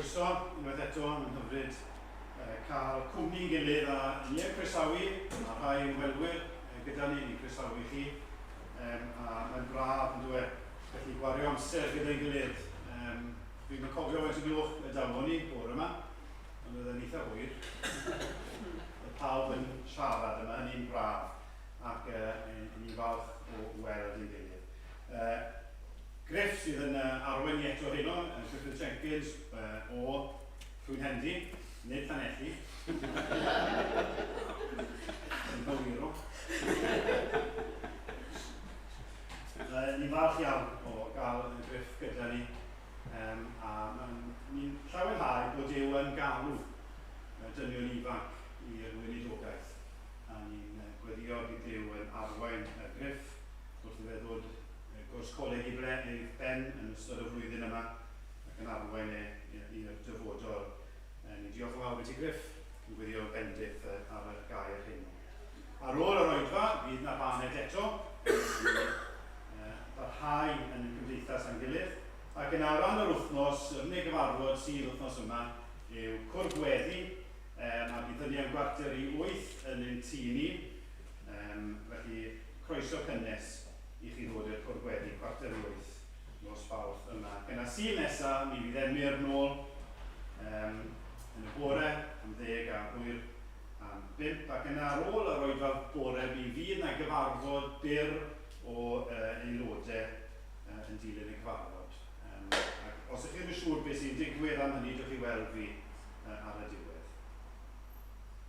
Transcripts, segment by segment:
Croeso unwaith eto, mae'n hyfryd cael cwmni'n gilydd a ni yn croesawu a rhai ymwelwyr gyda ni, ni'n croesawu chi um, a mae'n braf yn dweud gallu gwario amser gyda'n gilydd. Um, Fi'n cofio faint o gloch y dawon ni bore yma, ond oedd e'n eitha hwyr. Oedd pawb yn siarad yma, hynny'n braf, ac uh, ni'n falch o weld ein gilydd. Uh, Griff sydd yn uh, arwain ni eto heno, uh, Griffith Jenkins uh, o Llwynhendy, nid Llanelli. Yn gywiro. uh, ni'n falch iawn o gael y Griff gyda ni. Um, a ni'n llawenhau bod Duw yn galw dynion ifanc i'r weinidogaeth. A ni'n gweddio bydd Duw yn arwain y Griff wrth iddo fe ddod gwrs coleg i ble, i ben yn ystod y flwyddyn yma ac yn arwain e i'r dyfodol. Ni'n diolch yn fawr i ti Griff, yn gweddio bendith ar y gair hyn. Ar ôl yr oedfa, fydd na baned eto, barhau yn y cymdeithas a'n gilydd. Ac yn ar ran yr wythnos, yr unig gyfarfod sydd wythnos yma yw cwrdd gweddi, um, a bydd hynny am 7:45 yn ein tŷ ni. Um, felly, croeso cynnes i chi ddod i'r cwrdd gweddi 7:45 nos Fawrth yma. Ac yna Sul nesa, mi fydd Emyr nôl um, yn y bore am 10 a hwyr am 5. Ac yna ar ôl yr oedfa bore, mi fydd na gyfarfod byr o uh, aelodau uh, yn dilyn y cyfarfod. Um, ac os ydych chi ddim yn siŵr beth sy'n digwydd am hynny, dewch i weld fi uh, ar y diwedd.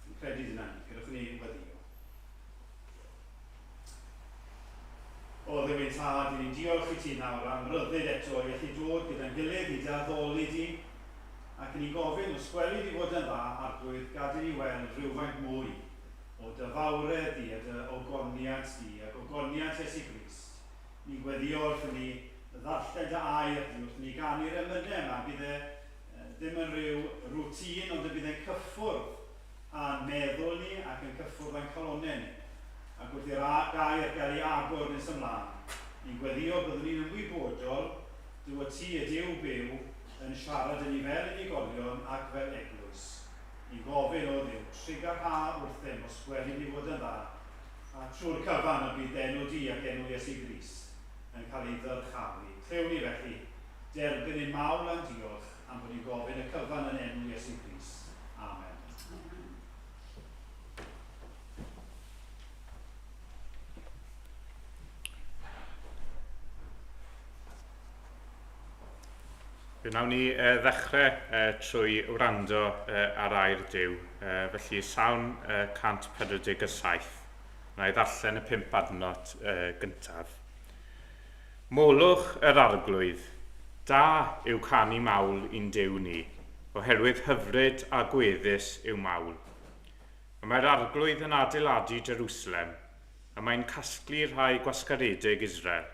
Fi'n credu dyna ni. Gadewch i ni weddio. O Dduw ein Tad, i ni'n diolch i ti nawr am ryddid eto i allu dod gyda'n gilydd i dy addoli di, ac i ni'n gofyn, os gweli di fod yn dda, Arglwydd, gad i ni weld rhywfaint mwy o dy fawredd di a dy ogoniant di, ac ogoniant Iesu Grist. Ni'n gweddio wrth i ni ddarllen dy air di, wrth i ni ganu'r emynau yma, bydd e ddim yn rhyw routine, ond y bydd e'n cyffwrdd â'n meddwl ni ac yn cyffwrdd â'n calonnau ni. Ac wrth i'r gair gael ei agor nes ymlaen, ni'n gweddïo byddwn ni'n ymwybodol dy fod ti, y Duw byw, yn siarad â ni fel unigolion ac fel eglwys. Ni'n gofyn, O Dduw, trugarha wrthym os gweli di fod yn dda, a trwy'r cyfan y bydd dy enw di ac enw Iesu Grist yn cael ei ddyrchafu. Clywn ni felly, derbyn ein mawl a'n diolch am bod ni'n gofyn y cyfan yn enw Iesu Grist. Amen. Fe wnawn ni uh, ddechrau uh, trwy wrando uh, ar air Duw. Uh, felly, Salm uh, 147. Wna i ddarllen y pump adnod uh, gyntaf. Molwch yr Arglwydd, da yw canu mawl i'n Duw ni, oherwydd hyfryd a gweddus yw mawl. Y mae'r Arglwydd yn adeiladu Jerusalem, y mae'n casglu rhai gwasgaredig Israel.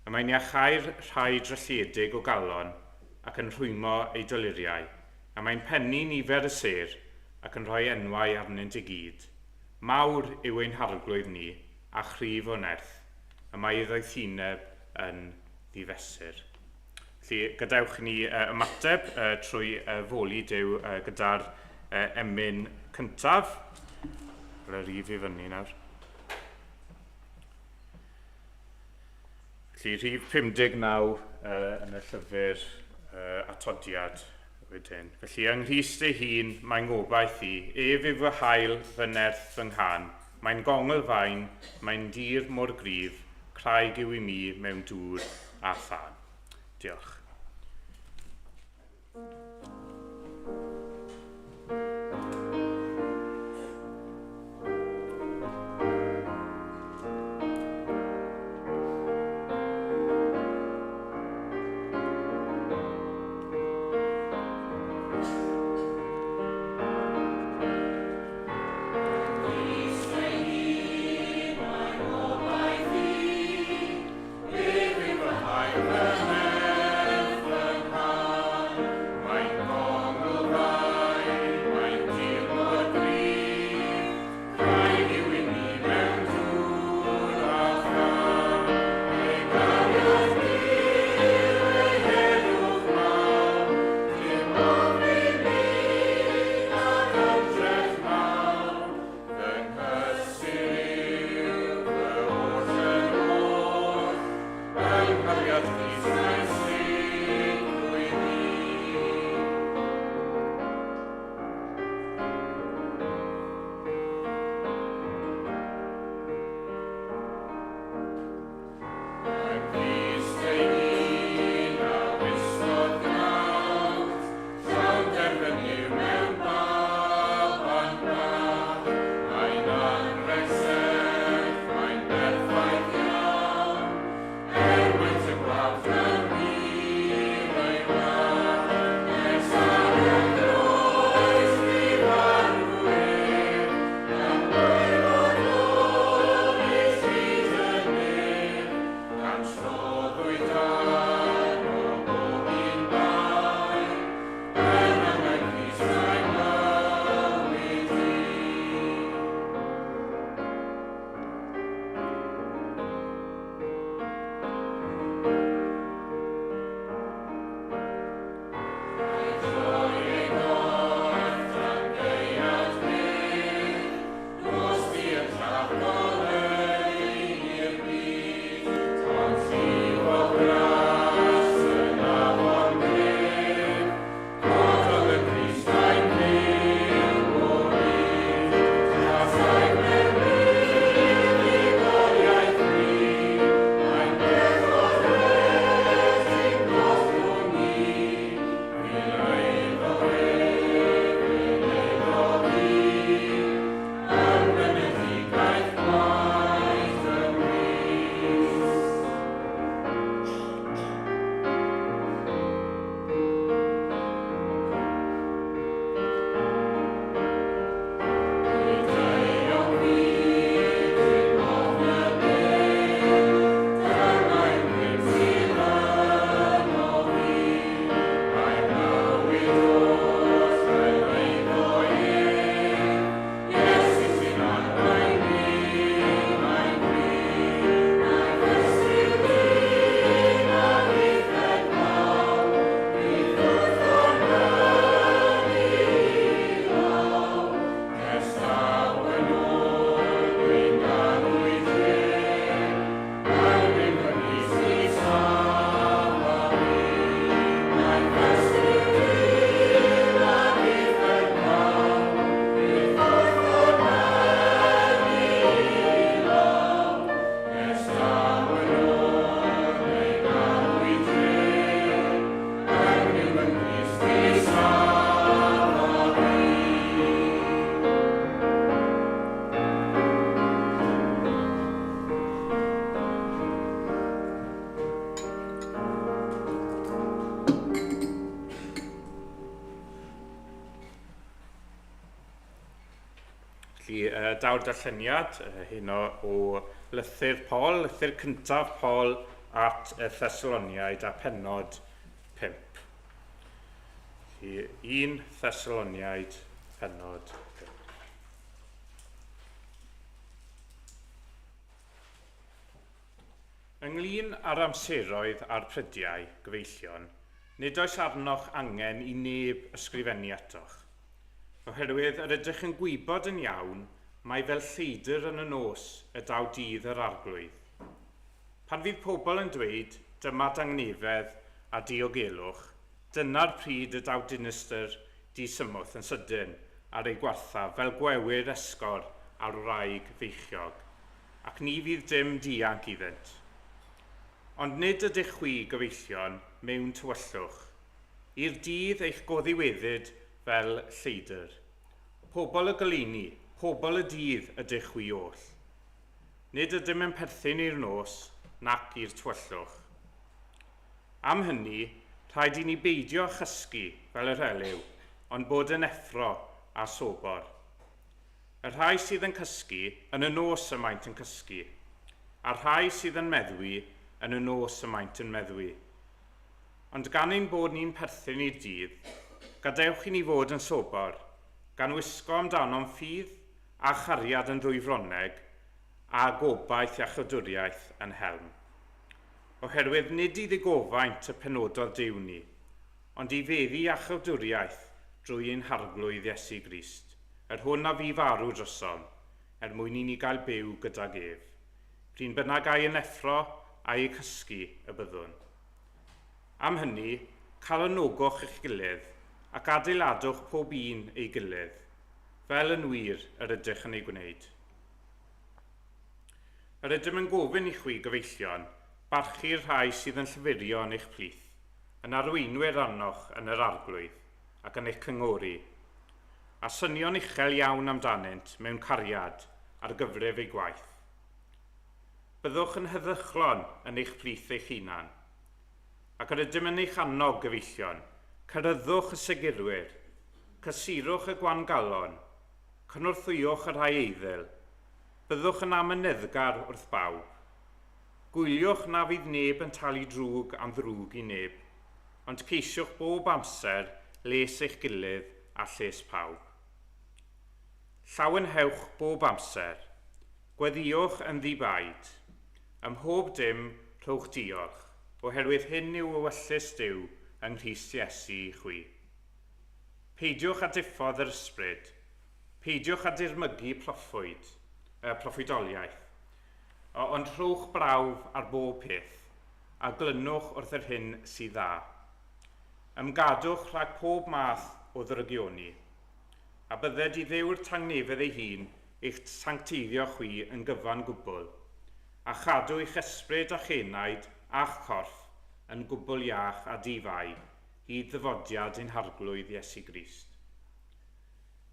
Y mae'n iachau'r rhai drylliedig o galon ac yn rhwymo eu doluriau, y mae'n pennu nifer y sêr ac yn rhoi enwau arnynt i gyd. Mawr yw ein Harglwydd ni, a chryf o nerth, y mae ei ddoethineb yn ddifesur. Felly, gadewch i ni ymateb trwy foli Duw gyda'r emyn cyntaf. Fel y rif i fyny nawr. Felly, rhif 59 yn y llyfr atodiad wedyn. Felly, yng Nghrist ei hun, mae'n ngobaith i. Ef yw fy hael, fy nerth, fy nghân. Mae'n gongl fain, mae'n dir mor gryf, craig yw i mi mewn dŵr a thân. Diolch. Felly, daw'r darlleniad heno o lythyr Paul, lythyr cyntaf Paul at y Thessaloniaid a pennod 5. Felly, 1 Thessaloniaid, pennod 5. Ynglŷn â'r amseroedd a'r prydiau, gyfeillion, nid oes arnoch angen i neb ysgrifennu atoch. Oherwydd yr ydych yn gwybod yn iawn mai fel lleidr yn y nos y daw dydd yr Arglwydd. Pan fydd pobl yn dweud, 'Dyma dangnefedd a diogelwch', dyna'r pryd y daw dinistr disymwth yn sydyn ar eu gwarthaf fel gwewyr esgor ar wraig feichiog. ac ni fydd dim dianc iddynt. Ond nid ydych chwi, gyfeillion, mewn tywyllwch, i'r dydd eich goddiweddyd fel lleidr. Pobl y goleuni, pobl y dydd ydych chwi oll. Nid ydym yn perthyn i'r nos nac i'r tywyllwch. Am hynny, rhaid i ni beidio â chysgu fel yr helyw, ond bod yn effro a sobor. Y rhai sydd yn cysgu, yn y nos y maent yn cysgu, a'r rhai sydd yn meddwi, yn y nos y maent yn meddwi. Ond gan ein bod ni'n perthyn i'r dydd, gadewch i ni fod yn sobor, gan wisgo amdanom ffydd a chariad yn ddwyfronneg, a gobaith iachawdwriaeth yn helm. Oherwydd nid i ddigofaint y penododd Duw ni, ond i feddu iachawdwriaeth drwy ein Harglwydd Iesu Grist, yr hwn a fu farw drosom, er mwyn i ni gael byw gydag ef. P'run bynnag ai yn effro, ai y cysgu y byddwn. Am hynny, calonogwch eich gilydd, ac adeiladwch pob un ei gilydd, fel yn wir yr ydych yn ei gwneud. Yr ydym yn gofyn i chwi, gyfeillion, barchu'r rhai sydd yn llyfurio yn eich plith, yn arweinwyr arnoch yn yr Arglwydd, ac yn eich cynghori, a synio'n uchel iawn amdanynt mewn cariad ar gyfrif eu gwaith. Byddwch yn heddychlon yn eich plith eich hunan. Ac yr ydym yn eich annog, gyfeillion, cyryddwch y segurwyr, cysurwch y gwan-galon, cynorthwywch y rhai eiddil, byddwch yn amyneddgar wrth bawb. Gwyliwch na fydd neb yn talu drwg am ddrwg i neb, ond ceisiwch bob amser les eich gilydd a lles pawb. Llawenhewch bob amser. Gweddïwch yn ddi-baid. Ym mhob dim, rhowch diolch, oherwydd hyn yw ewyllys Duw yng Nghrist Iesu i chwi. Peidiwch â diffodd yr Ysbryd. Peidiwch â dirmygu proffwyd, y proffwydoliaeth. Ond rhowch brawf ar bob peth, a glynwch wrth yr hyn sydd dda. Ymgadwch rhag pob math o ddrygioni. A bydded i Dduw'r tangnefedd ei hun eich sancteiddio chwi yn gyfan gwbl, a chadw eich ysbryd a'ch enaid a'ch corff yn gwbl iach a di-fai, hyd ddyfodiad ein Harglwydd Iesu Grist.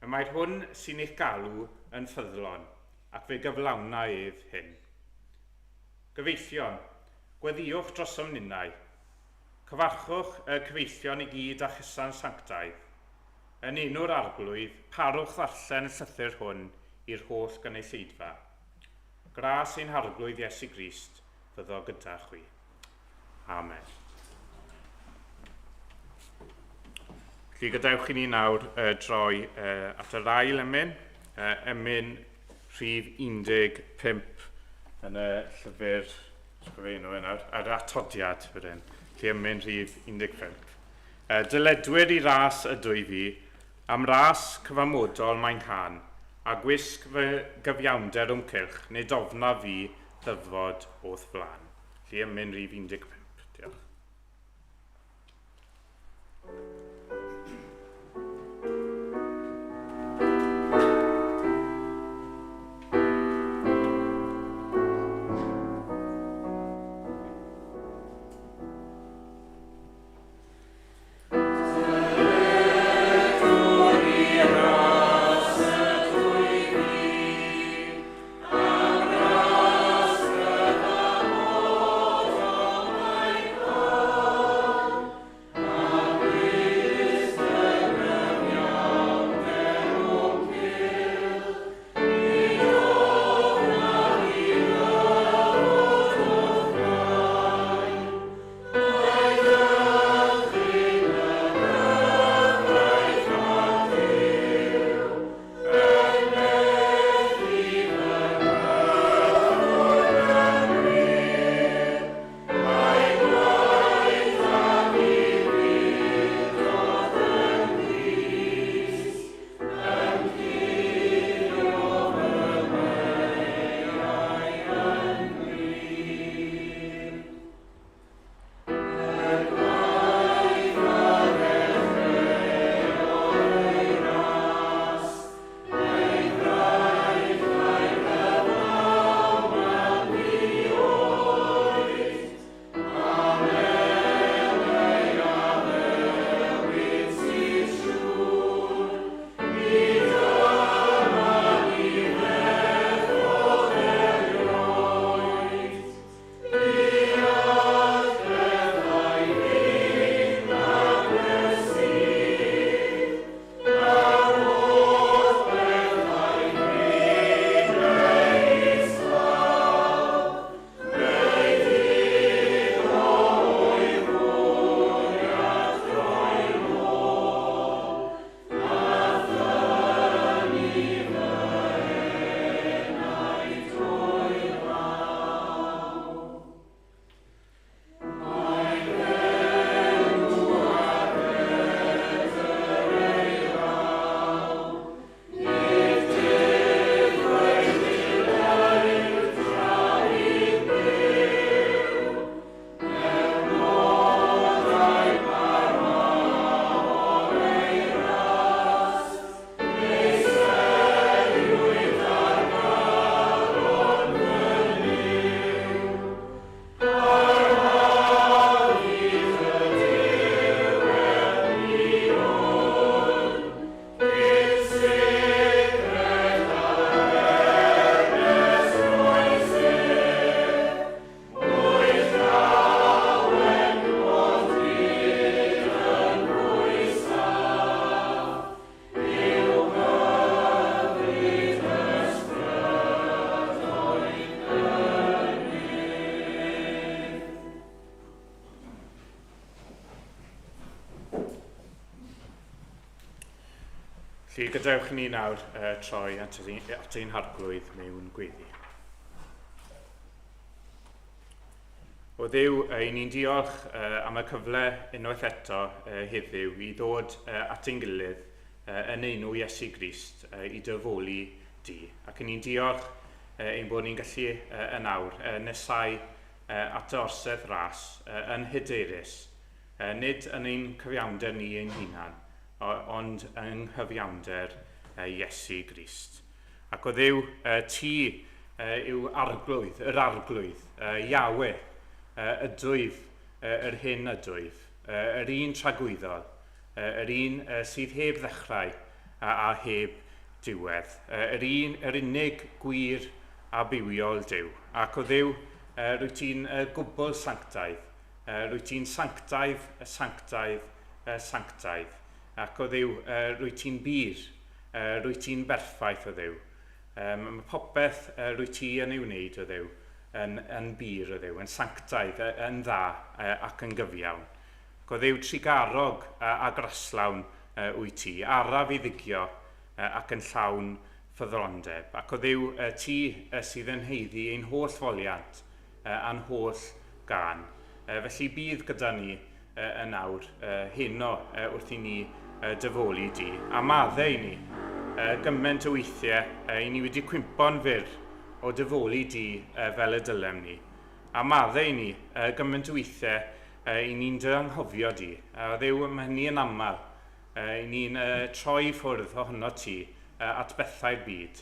Y mae'r hwn sy'n eich galw yn ffyddlon, ac fe gyflawna ef hyn. Gyfeillion, gweddïwch drosom ninnau. Cyfarchwch y cyfeillion i gyd â chusan sanctaidd. Yn enw'r Arglwydd, parwch ddarllen y llythyr hwn i'r holl gynulleidfa. Gras ein Harglwydd Iesu Grist fyddo gyda chwi. Amen. Felly gadewch i ni nawr droi at yr ail emyn, emyn rhif 15 yn y llyfr, sgwrdd enw e nawr, yr atodiad fan hyn. Felly emyn rhif 15. Dyledwyr i ras ydw i fi, am ras cyfamodol mae'n can, a gwisg fy gyfiawnder o'm cylch, nid ofna fi ddyfod o'th flan. Felly emyn rhif 15. Diolch. Felly gadewch i ni nawr troi at ein Harglwydd mewn gweddi. O Dduw, i ni'n diolch am y cyfle unwaith eto heddiw i ddod at ein gilydd yn enw Iesu Grist i dy foli di. Ac i ni'n diolch ein bod ni'n gallu yn awr nesau at dy orsedd ras yn hyderus, nid yn ein cyfiawnder ni ein hunan, ond yng nghyfiawnder Iesu Grist. Ac o Dduw, ti yw Arglwydd, yr Arglwydd, Yahweh, ydwyf yr hyn ydwyf, yr un tragwyddol, yr un sydd heb ddechrau a heb diwedd, yr un, yr unig gwir a bywiol Duw. Ac o Dduw, rwyt ti'n gwbl sanctaidd, rwyt ti'n sanctaidd, sanctaidd, sanctaidd. Ac o Dduw, rwyt ti'n bur, Rwyt ti'n berffaith, o Dduw. Mae popeth rwyt ti yn ei wneud, o Dduw, yn, yn bur, o Dduw, yn sanctaidd, yn dda ac yn gyfiawn. Ac o Dduw, trugarog a graslawn wyt ti, araf i ddigio ac yn llawn ffyddlondeb. Ac o Dduw, ti sydd yn haeddu ein holl foliant a'n holl gân. Felly bydd gyda ni yn awr, heno, wrth i ni dyfoli di, a maddau i ni gymaint o weithiau i ni wedi cwympo'n fyr o dyfoli di fel y dylem ni. A maddau i ni gymaint o weithiau i ni'n dy anghofio di. A Dduw, mae hynny yn aml. I ni'n troi ffwrdd ohono ti at bethau'r byd,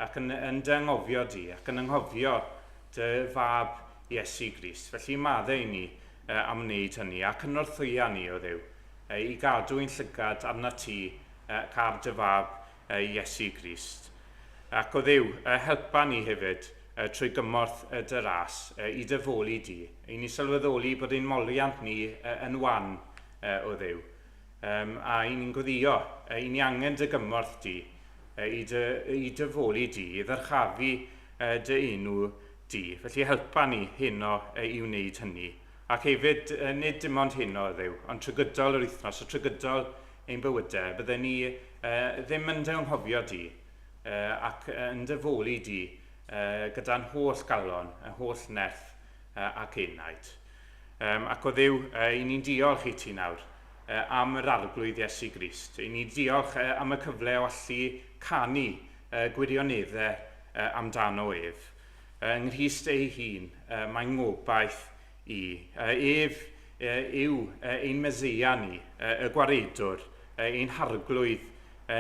ac yn, yn dy anghofio di, ac yn anghofio dy fab Iesu Grist. Felly maddau i ni am wneud hynny, a cynorthwya ni, O Dduw, i gadw ein llygad arnat ti ac ar dy fab Iesu Grist. Ac, O Dduw, helpa ni hefyd trwy gymorth dy ras i dy foli di, i ni sylweddoli bod ein moliant ni yn wan, O Dduw. A i ni'n gweddio, i ni angen dy gymorth di, i dy, i dy foli di, i ddyrchafu dy enw di. Felly helpa ni heno i wneud hynny. Ac hefyd, nid dim ond heno, Dduw, ond trwy gydol yr wythnos, a trwy gydol ein bywydau, bydden ni ddim yn dy anghofio di, ac yn dy foli di gyda'n holl galon, yn holl nerth ac enaid. Ac o Dduw, i ni'n diolch i ti nawr am yr Arglwydd Iesu Grist. I ni'n diolch am y cyfle o allu canu gwirioneddau amdano ef. Yng Nghrist ei hun, mae ngobaith i. Ef yw ein Meseia ni, y Gwaredwr, ein Harglwydd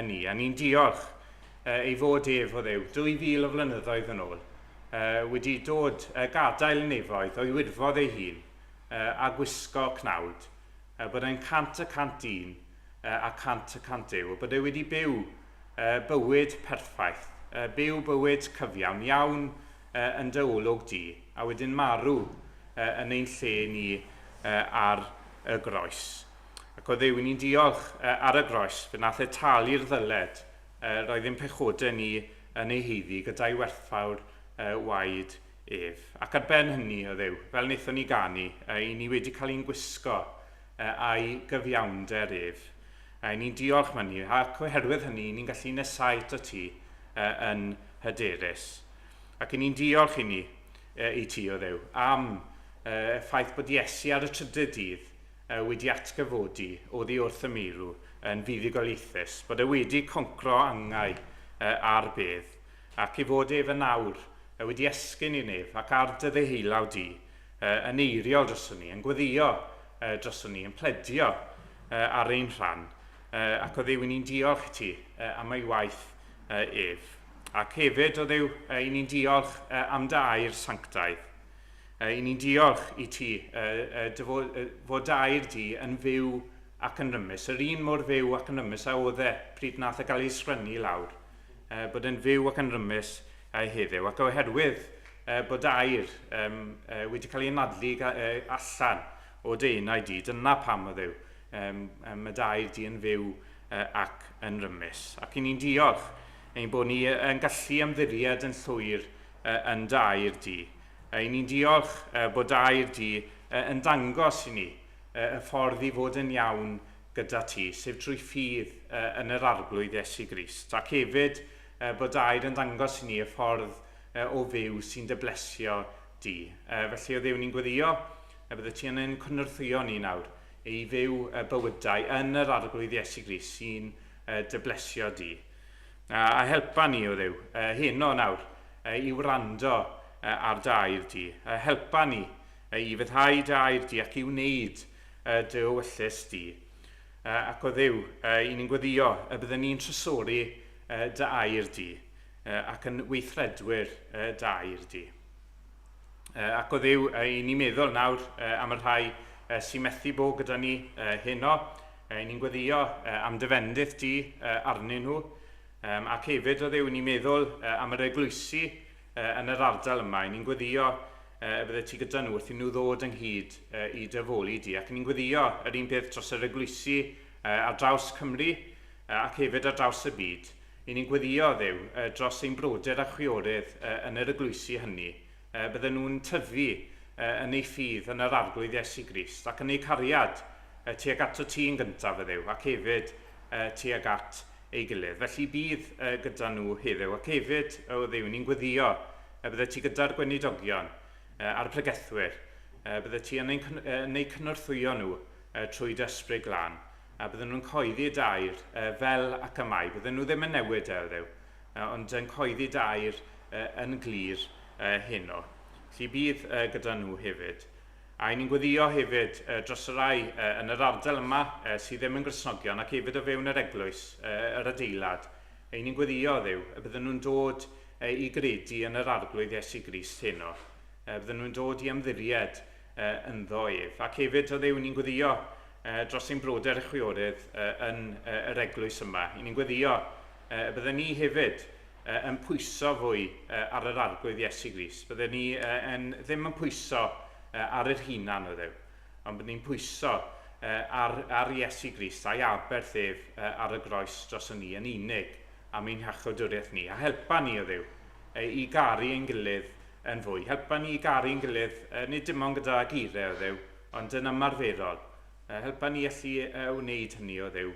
ni. A ni'n diolch ei fod ef, o Dduw, 2000 o flynyddoedd yn ôl, wedi dod gadael y nefoedd o'i wirfodd ei hun a gwisgo cnawd, bod e'n 100% dyn a 100% Duw, bod e wedi byw bywyd perffaith, byw bywyd cyfiawn, iawn yn dy olwg di, a wedyn marw yn ein lle ni ar y groes. Ac o Dduw, ni'n diolch ar y groes, fe nath e talu'r ddyled roedd ein pechodau ni yn ei haeddu gyda'i werthfawr waed ef. Ac ar ben hynny, o Dduw, fel wnaethon ni ganu, i ni wedi cael ein gwisgo a'i gyfiawnder ef. A ni'n diolch am hynny, ac oherwydd hynny, ni'n gallu nesáu ato ti yn hyderus. Ac ni'n diolch i ni, i ti, o Dduw, am y ffaith bod Iesu ar y trydydd dydd wedi atgyfodi oddi wrth y meirw yn fuddugoliaethus, bod e wedi concro angau a'r bedd, ac ei fod ef yn awr wedi esgyn i'r nef ac ar dy ddeheulaw di, yn eiriol droson ni, yn gweddïo droson ni, yn pledio ar ein rhan, ac o Dduw, i ni'n diolch i ti am ei waith ef. Ac hefyd, o Dduw, i ni'n diolch am dy air sanctaidd. I ni'n diolch i ti dy fod, fod dy air di yn fyw ac yn rymus, yr un mor fyw ac yn rymus a oedd e pryd nath e gael ei sgrennu lawr, bod e'n fyw ac yn rymus heddiw, ac oherwydd bod dy air wedi cael ei anadlu allan o dy enau di, dyna pam, o Dduw, mae dy air di yn fyw ac yn rymus. Ac i ni'n diolch ein bod ni yn gallu ymddiried yn llwyr yn dy air di. I ni'n diolch bod dy air di yn dangos i ni y ffordd i fod yn iawn gyda ti, sef trwy ffydd yn yr Arglwydd Iesu Grist, ac hefyd bod air yn dangos i ni y ffordd o fyw sy'n dy blesio di. Felly, o Dduw, ni'n gweddio y bydde ti yn ein cynorthwyo ni nawr i fyw bywydau yn yr Arglwydd Iesu Grist sy'n dy blesio di. A helpa ni, o Dduw, heno nawr i wrando ar dy air di. Helpa ni i fyddhau dy air di ac i wneud dy ewyllys di. Ac o Dduw, i ni'n gweddio y bydden ni'n trysori dy air di ac yn weithredwyr dy air di. Ac o Dduw, i ni'n meddwl nawr am y rhai sy'n methu bod gyda ni heno, I ni'n gweddio am dy fendith di arnyn nhw. Ac hefyd, o Dduw, ni'n meddwl am yr eglwysi yn yr ardal yma. I ni'n gweddio y bydde ti gyda nhw wrth i nhw ddod ynghyd i dy foli di. Ac ni'n gweddio yr un peth dros yr eglwysi ar draws Cymru ac hefyd ar draws y byd. I ni'n gweddio, Dduw, dros ein brodyr a chwiorydd yn yr eglwysi hynny. Bydden nhw'n tyfu yn eu ffydd yn yr Arglwydd Iesu Grist ac yn eu cariad tuag ato ti yn gyntaf, y Dduw, ac hefyd tuag at ei gilydd. Felly bydd gyda nhw heddiw, ac hefyd, o Dduw, ni'n gweddio y bydde ti gyda'r gweinidogion a'r pregethwyr, bydde ti yn eu cynorthwyo nhw trwy dy Ysbryd Glân, a bydden nhw'n coeddi dy air fel ac y mae. Bydden nhw ddim yn newid e, o Dduw, ond yn coeddi dy air yn glir heno. Felly bydd gyda nhw hefyd. A i ni'n gweddio hefyd dros y rai yn yr ardal yma sydd ddim yn Gristnogion ac hefyd o fewn yr eglwys, yr adeilad. I ni'n gweddio, Dduw, y bydden nhw'n dod i gredu yn yr Arglwydd Iesu Grist heno. Bydden nhw'n dod i ymddiried ynddo ef. Ac hefyd, o Dduw, ni'n gweddio dros ein brodyr a chwiorydd yn yr eglwys yma. I ni'n gweddio y bydden ni hefyd yn pwyso fwy ar yr Arglwydd Iesu Grist. Bydden ni yn, ddim yn pwyso ar yr hunan o Dduw, ond byddwn ni'n pwyso ar, ar Iesu Grist a'i aberth ef ar y groes dros ni yn unig am ein hachawdwriaeth ni. A helpa ni o Dduw i garu ein gilydd yn fwy. Helpa ni i garu ein gilydd, nid dim ond gyda geiriau o Dduw, ond yn ymarferol. Helpa ni allu wneud hynny o Dduw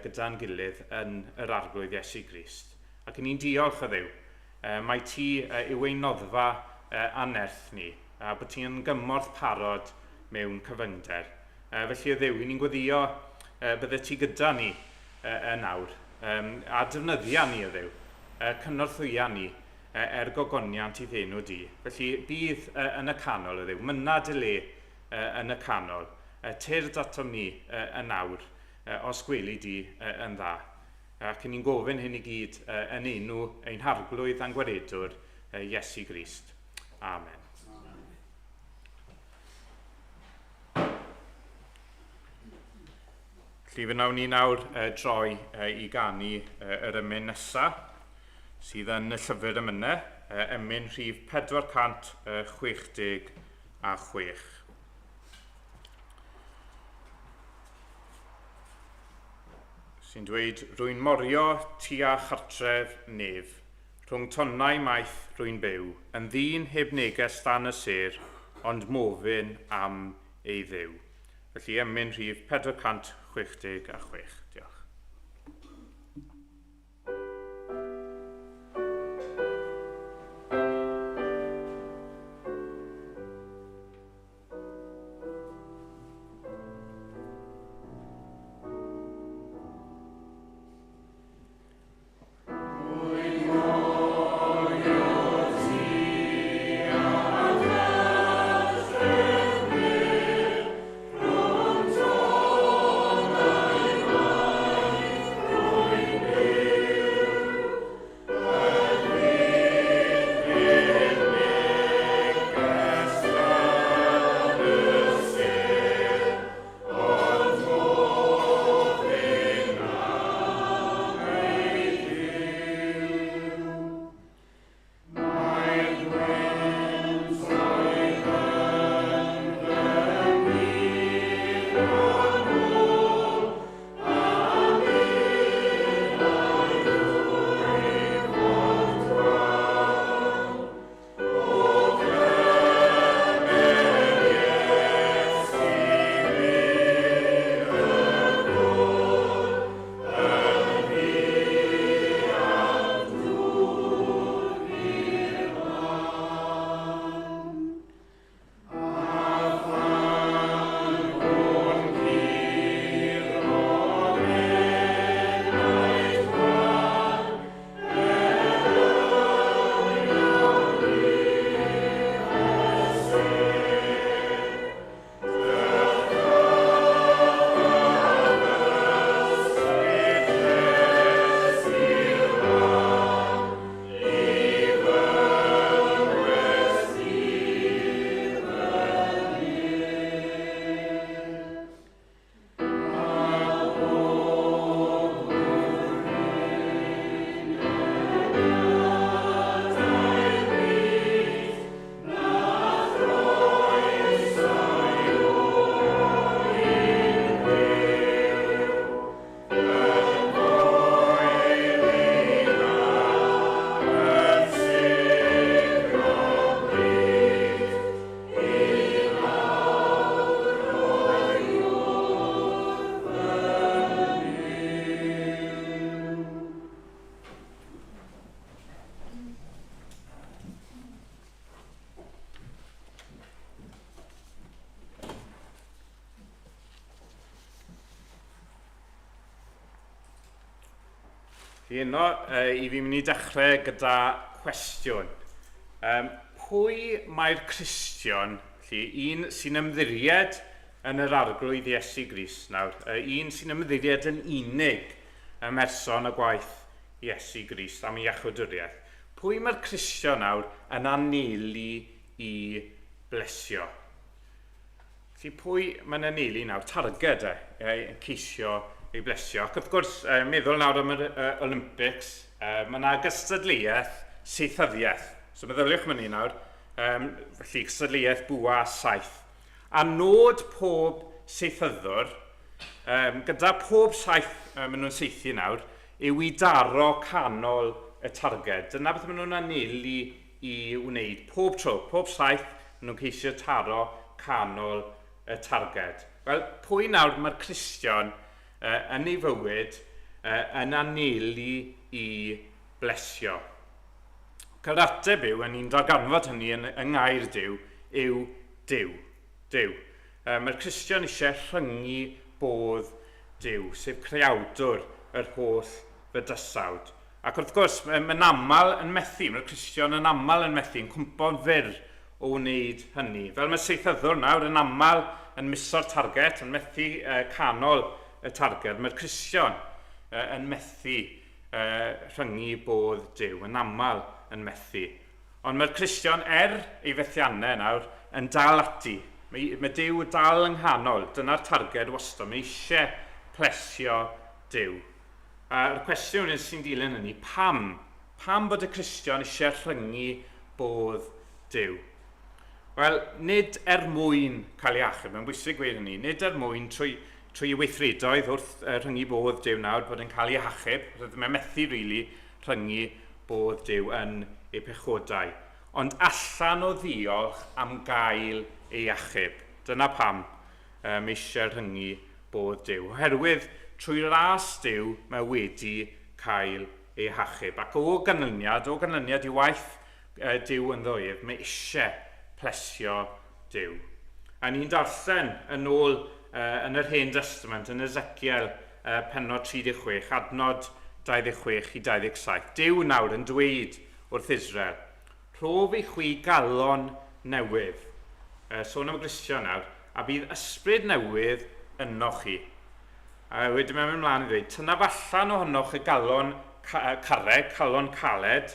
gyda'n gilydd yn yr Arglwydd Iesu Grist. Ac 'y ni'n diolch, o Dduw, mai ti yw ein noddfa a'n nerth ni, a bod ti yn gymorth parod mewn cyfyngder. Felly, o Dduw, 'y ni'n gweddio bydde ti gyda ni yn awr, a defnyddia ni, o Dduw, cynorthwya ni er gogoniant i'th enw di. Felly, bydd yn y canol, o Dduw, mynna dy le yn y canol. Tyrd atom ni yn awr, os gweli di yn dda. Ac 'y ni'n gofyn hyn i gyd yn enw ein Harglwydd a'n Gwaredwr, Iesu Grist. Amen. Felly fe wnawn ni nawr droi i ganu yr emyn nesaf, sydd yn y llyfr emynau, emyn rhif 466. Sy'n dweud, Rwy'n morio tua chartref nef, rhwng tonnau maith rwy'n byw, yn ddyn heb neges dan y sêr, ond mofyn am ei Dduw. Felly, emyn rhif 466. Diolch. Felly heno, i fi'n mynd i dechrau gyda cwestiwn. Um, pwy mae'r Cristion, felly un sy'n ymddiried yn yr Arglwydd Iesu Grist nawr, un sy'n ymddiried yn unig ym mherson y gwaith Iesu Grist am ei iachawdwriaeth, pwy mae'r Cristion nawr yn anelu i blesio? Felly pwy mae'n anelu nawr? Targed e, yn ceisio ei blesio. Ac wrth gwrs, meddwl nawr am yr Olympics, mae yna gystadleuaeth seithyddiaeth. So meddyliwch am hynny nawr. Um, felly cystadleuaeth bwa saith. A nod pob seithyddwr, um, gyda pob saith maen nhw'n seithi nawr, yw i daro canol y targed. Dyna beth maen nhw'n anelu i wneud. Pob tro, pob saith, maen nhw'n ceisio taro canol y targed. Wel, pwy nawr mae'r Cristion uh, yn ei fywyd uh, yn anelu i blesio? Cael ateb yw, a ni'n darganfod hynny yn, yng ngair Duw, yw Duw. Duw. Uh, mae'r Cristion eisiau rhyngu bodd Duw, sef creawdwr yr holl fydysawd. Ac wrth gwrs, mae'n aml yn methu, mae'r Cristion yn aml yn methu, yn cwmpo'n fyr o wneud hynny. Fel mae seithyddwr nawr yn aml yn miso'r target, yn methu canol y targed, mae'r Cristion yn methu rhyngu bodd Duw, yn aml yn methu. Ond mae'r Cristion, er ei fethiannau nawr, yn dal ati. Mae, mae Duw dal yng nghanol, dyna'r targed wastad, mae eisiau plesio Duw. A'r cwestiwn wedyn sy'n dilyn hynny, pam? Pam bod y Cristion eisiau rhyngu bodd Duw? Wel, nid er mwyn cael ei achub, mae'n bwysig gweud hynny, nid er mwyn trwy, trwy ei weithredoedd wrth rhyngu bodd Duw nawr bod yn cael ei achub, rydym yn methu rili really rhyngu bodd Duw yn ei pechodau, ond allan o ddiolch am gael ei achub. Dyna pam mae eisiau rhyngu bodd Duw, oherwydd trwy ras Duw mae wedi cael ei hachub. Ac o ganlyniad, o ganlyniad i waith Duw ynddo ef, mae eisiau plesio Duw. A ni'n darllen yn ôl yn yr Hen Destament, yn Ezekiel pennod 36, adnod 26 i 27. Duw nawr yn dweud wrth Israel, Rhof i chwi galon newydd. Sôn am y Gristion nawr. A bydd ysbryd newydd ynoch chi. A wedyn mae'n mynd mlaen i ddweud, tynnaf allan ohonoch y galon ca carreg, calon caled,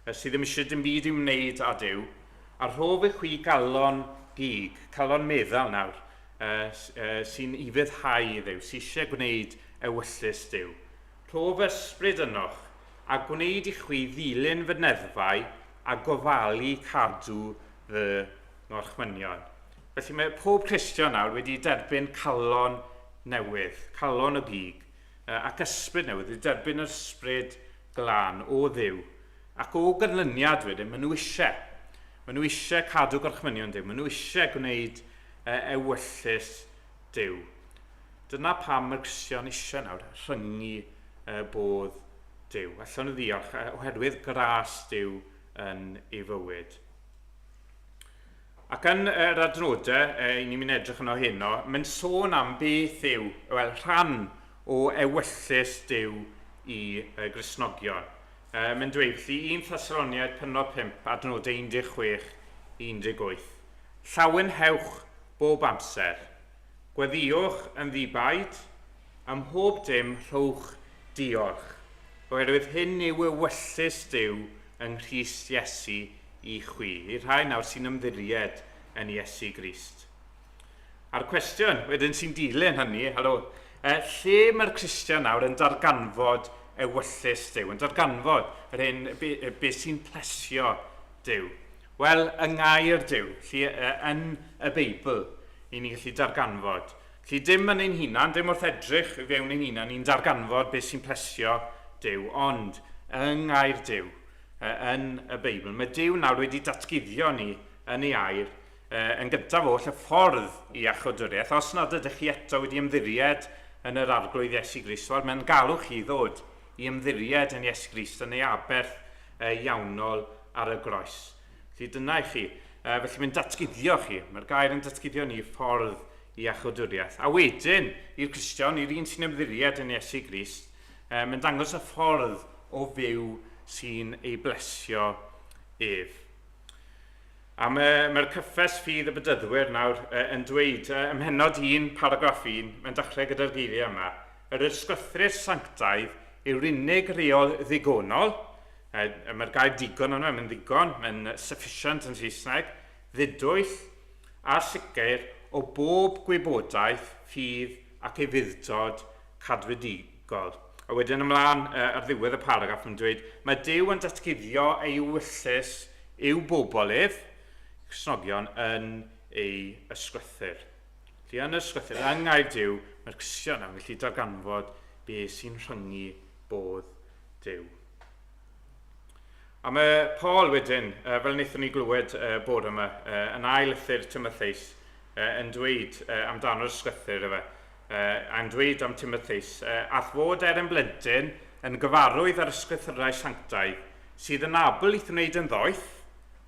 sydd ddim eisiau dim byd i'w wneud â Duw, a rhof i chwi galon gig, calon meddal nawr, sy'n ufuddhau i Dduw, sydd eisiau gwneud ewyllys Duw. Rhof ysbryd ynoch, a gwneud i chwi ddilyn fy neddfau a gofalu cadw fy ngorchmynion. Felly mae pob Cristion nawr wedi derbyn calon newydd, calon o gig, ac ysbryd newydd, wedi derbyn yr ysbryd glân o Dduw. Ac o ganlyniad wedyn, maen nhw eisiau. Maen nhw eisiau cadw gorchmynion Duw, maen nhw eisiau gwneud ewyllys Duw. Dyna pam mae'r Cristion eisiau nawr rhyngu bodd Duw. Allan nhw ddiolch oherwydd gras Duw yn ei fywyd. Ac yn yr adnodau, e, i ni'n mynd edrych yno heno, mae'n sôn am beth yw, wel, rhan o ewyllys Duw i e, Gristnogion. E, mae'n dweud, felly, 1 Thessaloniaid penod 5, adnodau 16 18. Llawenhewch bob amser. Gweddïwch yn ddi-baid, ym mhob dim rhowch diolch, oherwydd hyn yw ewyllys Duw yng Nghrist Iesu i chwi, i'r rhai nawr sy'n ymddiried yn Iesu Grist. A'r cwestiwn wedyn sy'n dilyn hynny, halo, e, lle mae'r Cristion nawr yn darganfod ewyllys Duw, yn darganfod yr hyn, be, be sy'n plesio Duw? Wel, yng ngair Duw, lle, e, yn y Beibl, i ni gallu darganfod. Felly dim yn ein hunan, dim wrth edrych i fewn ein hunan, ni'n darganfod beth sy'n plesio Duw, ond yng ngair Duw, yn y Beibl. Mae Duw nawr wedi datguddio ni yn ei air, yn gyntaf oll, y ffordd i iachawdwriaeth. Os nad ydych chi eto wedi ymddiried yn yr Arglwydd Iesu Grist, wel, mae'n galw chi ddod i ymddiried yn Iesu Grist yn ei aberth iawnol ar y groes. Felly dyna i chi. Felly mae'n datguddio chi. Mae'r gair yn datguddio ni ffordd i iachawdwriaeth. A wedyn, i'r Cristion, i'r un sy'n ymddiried yn Iesu Grist, mae'n dangos y ffordd o fyw sy'n ei blesio ef. A mae'r mae cyffes ffydd y bedyddwyr nawr yn dweud, ym mhennod 1, paragraff 1, mae'n dechrau gyda'r geiriau yma, yr ysgrythur sanctaidd yw'r unig reol ddigonol, mae'r gair digon yna, mae'n ddigon, mae'n sufficient yn Saesneg, ddidwyll a sicr o bob gwybodaeth, ffydd ac ufudd-dod cadwedigol. A wedyn ymlaen ar ddiwedd y paragraff mae'n dweud, mae Duw yn datguddio ei ewyllys i'w bobl ef, Cristnogion, yn ei ysgrythur. Felly yn y ysgrythur, yng ngair Duw, mae'r Cristion yn gallu darganfod be sy'n rhyngu bodd Duw. A mae Paul wedyn, fel wnaethon ni glywed bore yma, yn ail lythyr Timotheus, yn dweud amdano'r ysgrythur efe, a'n dweud am Timotheus, ath fod er yn blentyn yn gyfarwydd â'r ysgrythurau sanctaidd, sydd yn abl i'th wneud yn ddoeth,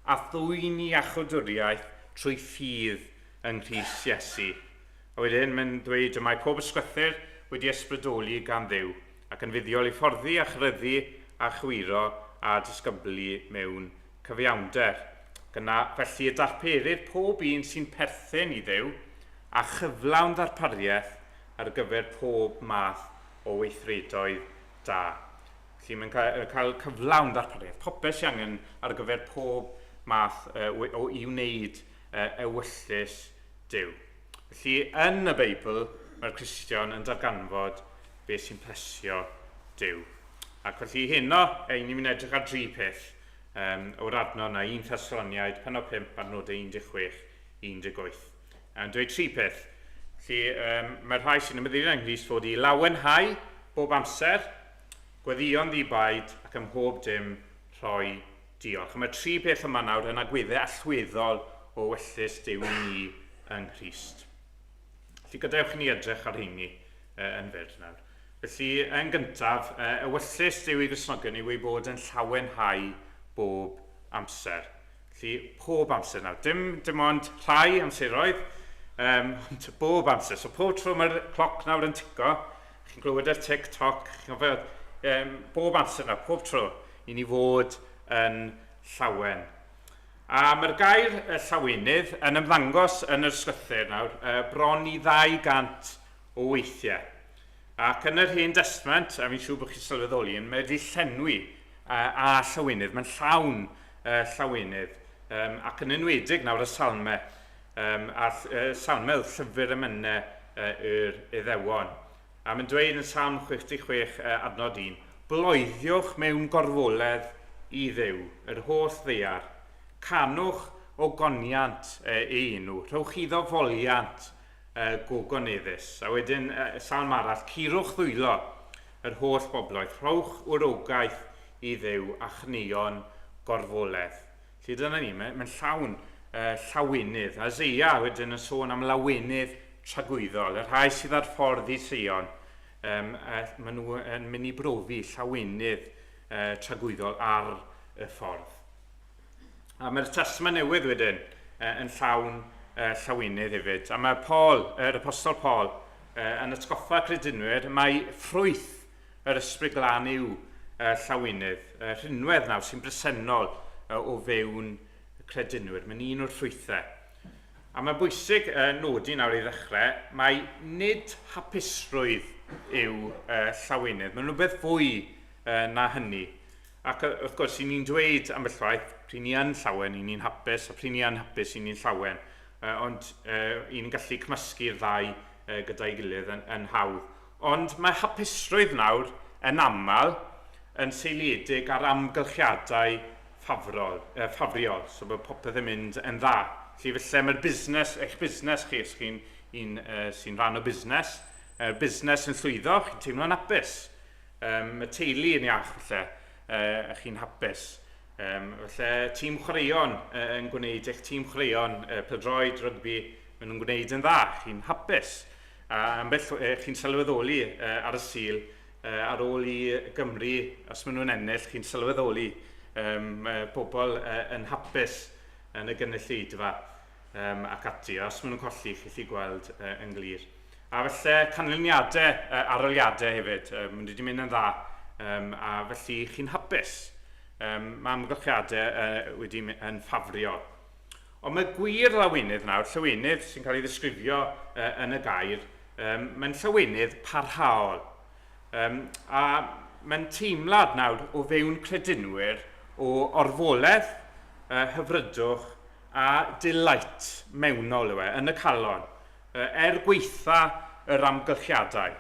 a thwyn i iachawdwriaeth trwy ffydd yng Nghrist Iesu. A wedyn mae'n dweud y mae pob ysgrythur wedi ysbrydoli gan Dduw, ac yn fuddiol i fforddi a chryddu a chywiro a disgyblu mewn cyfiawnder. Gyna, felly y darperir pob un sy'n perthyn i Dduw, a chyflawn ddarpariaeth ar gyfer pob math o weithredoedd da. Felly mae'n cael, cael cyflawn ddarpariaeth, popeth sy'n angen ar gyfer pob math o, i wneud ewyllys Duw. Felly yn y Beibl mae'r Cristion yn darganfod beth sy'n plesio Duw. Ac felly heno, ein ni'n mynd edrych ar dri peth o'r adnod yna, 1 Thessaloniaid, penod 5, adnodau 16, 18. Yn dweud tri peth. Felly, mae'r rhai sy'n ymddiried yng Nghrist fod i lawenhau bob amser, gweddïo'n ddi-baid ac ym mhob dim rhoi diolch. A mae'r tri peth yma nawr yn agweddau allweddol o wellus Duw i ni yng Nghrist. Felly gadewch i ni edrych ar rheini yn fyr nawr. Felly, yn gyntaf, ewyllys Duw i Gristnogion yw ei bod yn llawenhau bob amser. Felly, pob amser nawr. Dim, dim ond rhai amseroedd, ond bob amser. So, pob tro mae'r cloc nawr yn tico, chi'n glywed yr tic-toc, chi'n gwybod, bob amser nawr, pob tro, i ni fod yn llawen. A mae'r gair llawenydd yn ymddangos yn yr ysgrythur nawr, bron i 200 o weithiau. Ac yn yr Hen Destament, a fi'n siŵr bod chi'n sylweddoli, mae wedi llenwi a llawenydd, mae'n llawn llawenydd, ac yn enwedig nawr y salmau, a'r salmau oedd llyfr emynau yr Iddewon. A mae'n dweud yn Salm 66 adnod 1, Bloeddiwch mewn gorfoledd i Dduw, yr holl ddaear. Canwch ogoniant ei enw, rhowch iddo foliant gogoneddus. A wedyn salm arall, curwch ddwylo yr holl bobloedd, rhowch wrogaeth i Dduw a chneuon gorfoledd. Felly dyna ni, mae'n mae llawn llawenydd. Isaiah wedyn yn sôn am lawenydd tragwyddol, y rhai sydd ar ffordd i Seion, maen nhw yn mynd i brofi llawenydd tragwyddol ar y ffordd. A mae'r Testament Newydd wedyn yn llawn llawenydd hefyd. A mae Paul, yr Apostol Paul, yn atgoffa credinwyr mae ffrwyth yr Ysbryd Glân yw llawenydd, rhinwedd nawr sy'n bresennol o fewn credinwyr. Mae'n un o'r ffrwythau. A mae'n bwysig nodi nawr i ddechrau, mai nid hapusrwydd yw llawenydd. Mae'n rhywbeth fwy na hynny. Ac wrth gwrs, i ni'n dweud ambell waith, pryd ni yn llawen, i ni'n hapus, a pryd ni yn hapus, i ni'n llawen. Ond i ni'n gallu cymysgu'r ddau gyda'i gilydd yn, yn hawdd. Ond mae hapusrwydd nawr yn aml yn seiliedig ar amgylchiadau ffafrol, ffafriol, so bod popeth yn mynd yn dda. Felly falle mae'r busnes, eich busnes chi, os chi'n un sy'n rhan o busnes, busnes yn llwyddo, chi'n teimlo'n hapus. Um, y teulu yn iach falle, chi'n hapus. Um, falle tîm chwaraeon yn gwneud eich tîm chwaraeon, pêl-droed, rygbi, maen nhw'n gwneud yn dda, chi'n hapus. A ambell chi'n sylweddoli ar y Sul, ar ôl i Gymru, os maen nhw'n ennill, chi'n sylweddoli pobl yn hapus yn y gynulleidfa ac ati. A os maen nhw'n colli, chi'n gallu gweld yn glir. A falle canlyniadau, aroliadau hefyd, maen nhw wedi mynd yn dda um, a felly chi'n hapus. Um, mae amgylchiadau wedi yn ffafrio. Ond mae gwir lawenydd nawr, llawenydd sy'n cael ei ddisgrifio yn y gair, um, mae'n llawenydd parhaol. Um, a mae'n teimlad nawr o fewn credinwyr o orfoledd, hyfrydwch a delight mewnol yw e, yn y calon, er gweitha yr amgylchiadau.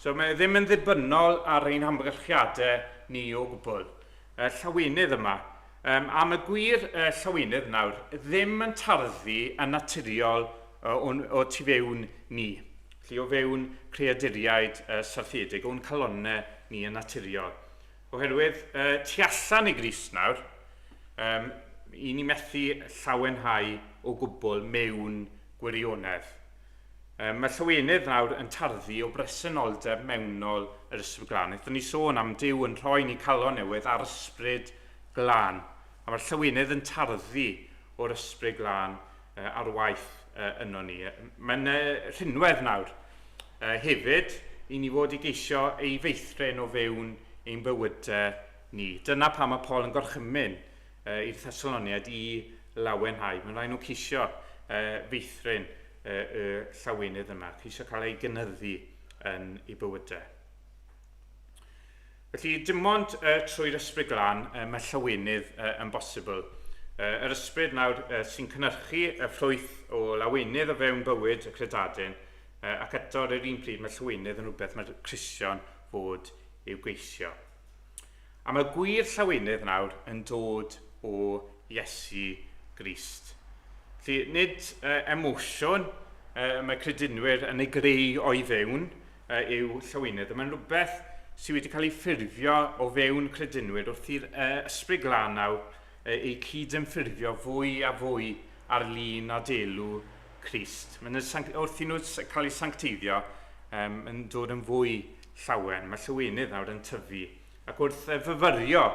So mae e ddim yn ddibynnol ar ein hamgylchiadau ni o gwbl. Y llawenydd yma. Um, a mae gwir y llawenydd nawr ddim yn tarddu yn naturiol o, o tu fewn ni. Felly o fewn creaduriaid syrthiedig, o'n calonnau ni yn naturiol. Oherwydd tu allan i Grist nawr, um, i ni methu llawenhau o gwbl mewn gwirionedd. Um, mae llawenydd nawr yn tarddu o bresenoldeb mewnol yr Ysbryd Glân. Wnaethon ni sôn am Duw yn rhoi ni calon newydd a'r Ysbryd Glân. A mae'r llawenydd yn tarddu o'r Ysbryd Glân ar waith yno ni. Mae'n rhinwedd nawr. Hefyd, i ni fod i geisio ei feithrin o fewn ein bywydau ni. Dyna pam mae Paul yn gorchymyn i'r Thessaloniaid i lawenhau. Mae'n rhaid nhw ceisio feithrin y llawenydd yma, ceisio cael ei gynyddu yn eu bywydau. Felly, dim ond trwy'r Ysbryd Glân mae llawenydd yn bosibl. Yr Ysbryd nawr sy'n cynhyrchu y ffrwyth o lawenydd o fewn bywyd y credadun, ac eto ar yr un pryd mae llawenydd yn rhywbeth mae'r Cristion fod i'w geisio. A mae gwir llawenydd nawr yn dod o Iesu Grist. Felly, nid emosiwn mae credinwyr yn ei greu o'i fewn, yw llawenydd. Mae'n rhywbeth sydd wedi cael ei ffurfio o fewn credinwyr wrth i'r Ysbryd Glân nawr eu cyd-ymffurfio fwy a fwy ar lun a delw Crist. Mae'n wrth i nhw cael eu sancteiddio, um, yn dod yn fwy llawen. Mae llawenydd nawr yn tyfu. Ac wrth fyfyrio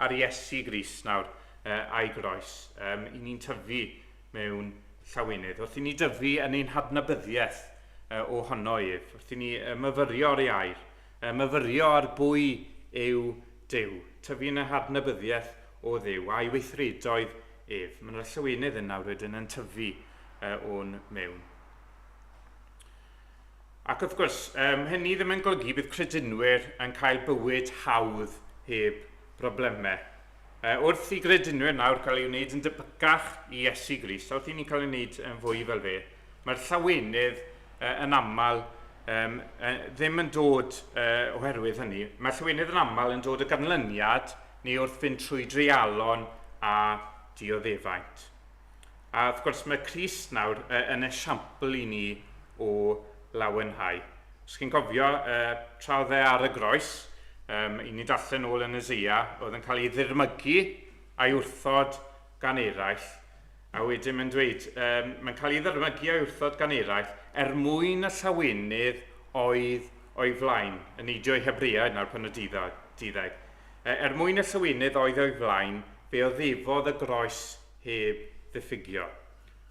ar Iesu Grist nawr a'i groes, um, i ni'n tyfu mewn llawenydd. Wrth i ni dyfu yn ein hadnabyddiaeth ohono ef, wrth i ni myfyrio ar ei air, myfyrio ar bwy yw Duw, tyfu yn ein hadnabyddiaeth o Dduw a'i weithredoedd ef. Mae'n llawenydd yn nawr wedyn yn tyfu o'n mewn. Ac wrth gwrs, um, hynny ddim yn golygu bydd credinwyr yn cael bywyd hawdd heb broblemau. Wrth i gredinwyr nawr cael ei wneud yn debycach i Iesu Grist, a wrth i ni cael ei wneud yn fwy fel fe, mae'r llawenydd yn aml um, ddim yn dod oherwydd hynny. Mae llawenydd yn aml yn dod o ganlyniad neu wrth fynd trwy dreialon a dioddefaint. A wrth gwrs mae Crist nawr yn esiampl i ni o lawenhau. Os chi'n cofio, tra oedd e ar y groes, um, i ni darllen ôl yn Eseia, oedd yn cael ei ddirmygu a'i wrthod gan eraill, a wedyn mae'n dweud, um, mae'n cael ei ddirmygu a'i wrthod gan eraill er mwyn y llawenydd oedd o'i flaen, yn neidio i Hebreaid nawr pan y duddeg. Er mwyn y llawenydd oedd o'i flaen, fe oddefodd y groes heb ddiffygio.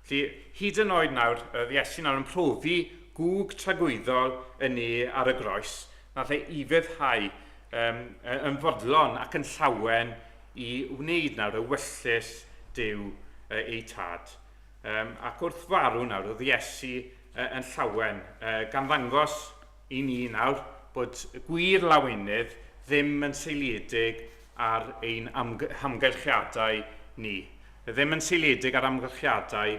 Felly, hyd yn oed nawr, oedd Iesu nawr yn profi gŵg tragwyddol y ne ar y groes, nath e ufuddhau um, yn fodlon ac yn llawen i wneud nawr ewyllys Duw ei tad. Um, ac wrth farw nawr, oedd Iesu yn llawen, gan ddangos i ni nawr bod gwir lawenydd ddim yn seiliedig ar ein hamgylchiadau ni. Ddim yn seiliedig ar amgylchiadau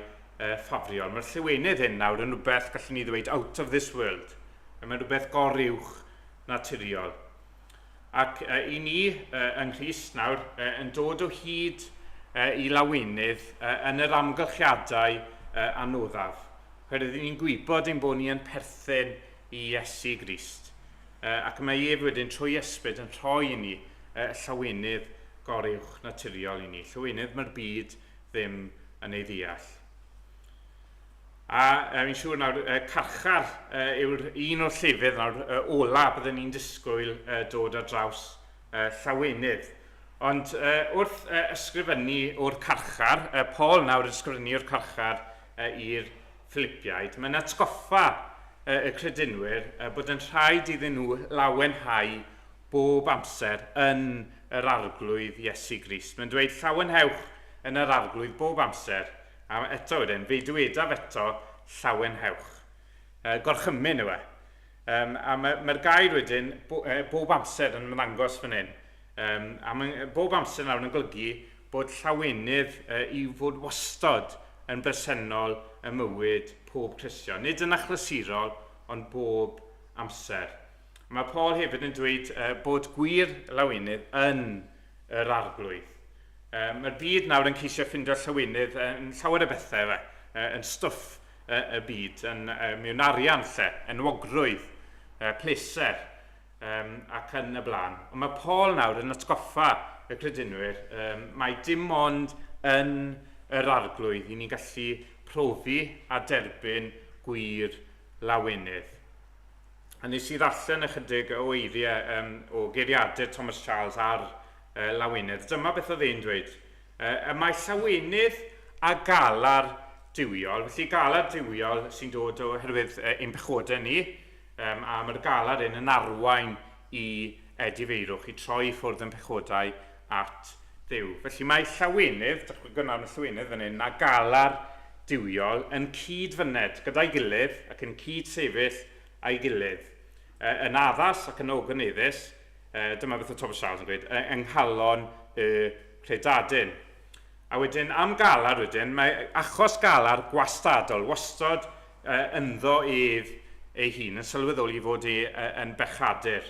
ffafriol. Mae'r llawenydd hyn nawr yn rhywbeth, gallwn ni ddweud, out of this world. Mae'n rhywbeth goruwch naturiol. Ac i ni yng Nghrist nawr yn dod o hyd i lawenydd yn yr amgylchiadau anoddaf. Oherwydd ni'n gwybod ein bod ni yn perthyn i Iesu Grist. Ac mae ef wedyn trwy ysbryd yn rhoi i ni y llawenydd goruwch naturiol i ni. Llawenydd mae'r byd ddim yn ei ddeall. A fi'n siŵr nawr, carchar yw'r un o'r llefydd nawr ola byddwn ni'n disgwyl dod ar draws llawenydd. Ond wrth ysgrifennu o'r carchar, Paul nawr yn ysgrifennu o'r carchar i'r Philipiaid, mae'n atgoffa y credinwyr bod yn rhaid iddyn nhw lawenhau bob amser yn yr Arglwydd Iesu Grist. Mae'n dweud llawenhewch yn yr Arglwydd bob amser. A eto wedyn, fe dywedaf eto llawenhewch. Gorchymyn yw e. A mae'r gair wedyn bob amser yn ymddangos fan hyn. A mae bob amser nawr yn golygu bod llawenydd i fod wastod yn bresennol ym mywyd pob Cristion. Nid yn achlysurol, ond bob amser. Mae Paul hefyd yn dweud bod gwir lawenydd yn yr Arglwydd. Mae'r byd nawr yn ceisio ffindio llawenydd yn llawer o bethau, fe, yn stwff y byd, yn mewn arian lle, enwogrwydd, pleser, ac yn y blaen. Ond mae Paul nawr yn atgoffa y credinwyr mai dim ond yn yr Arglwydd i ni'n gallu profi a derbyn gwir lawenydd. A nes i ddarllen ychydig o eiriau o geiriadur Thomas Charles ar lawenydd. Dyma beth oedd e'n dweud. Y mae llawenydd a galar duwiol, felly galar duwiol sy'n dod oherwydd ein pechodau ni, a mae'r galar hyn yn arwain i edifeirwch, i troi i ffwrdd yn pechodau at Dduw. Felly mae llawenydd, dychmygwn nawr y llawenydd fan hyn, a galar duwiol yn cyd-fyned gyda'i gilydd ac yn cyd-sefyll â'i gilydd, yn addas ac yn ogoneddus, dyma beth oedd Thomas Charles yn dweud, yng nghalon y credadun. A wedyn, am galar wedyn, mae achos galar gwastadol, wastod ynddo ef ei hun, yn sylweddoli fod e yn bechadur.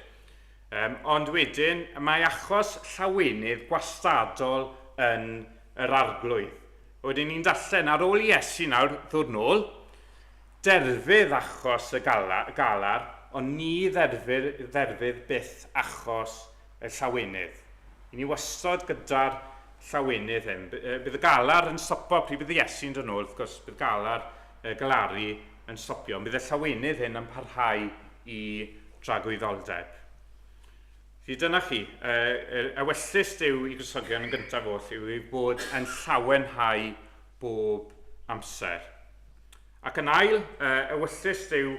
Ond wedyn, mae achos llawenydd gwastadol yn yr Arglwydd. Wedyn ni'n darllen, ar ôl Iesu nawr ddod nôl, Derfydd achos y galar, ond ni dderfydd byth achos y llawenydd. I ni wastod gyda'r llawenydd hyn. Bydd y galar yn stopo pryd bydd Iesu'n dod nôl, wrth gwrs, bydd galar, galaru yn stopio, ond bydd y llawenydd hyn yn parhau i dragwyddoldeb. Felly dyna chi, ewyllys Duw i Gristnogion yn gyntaf oll yw eu bod yn llawenhau bob amser. Ac yn ail, ewyllys Duw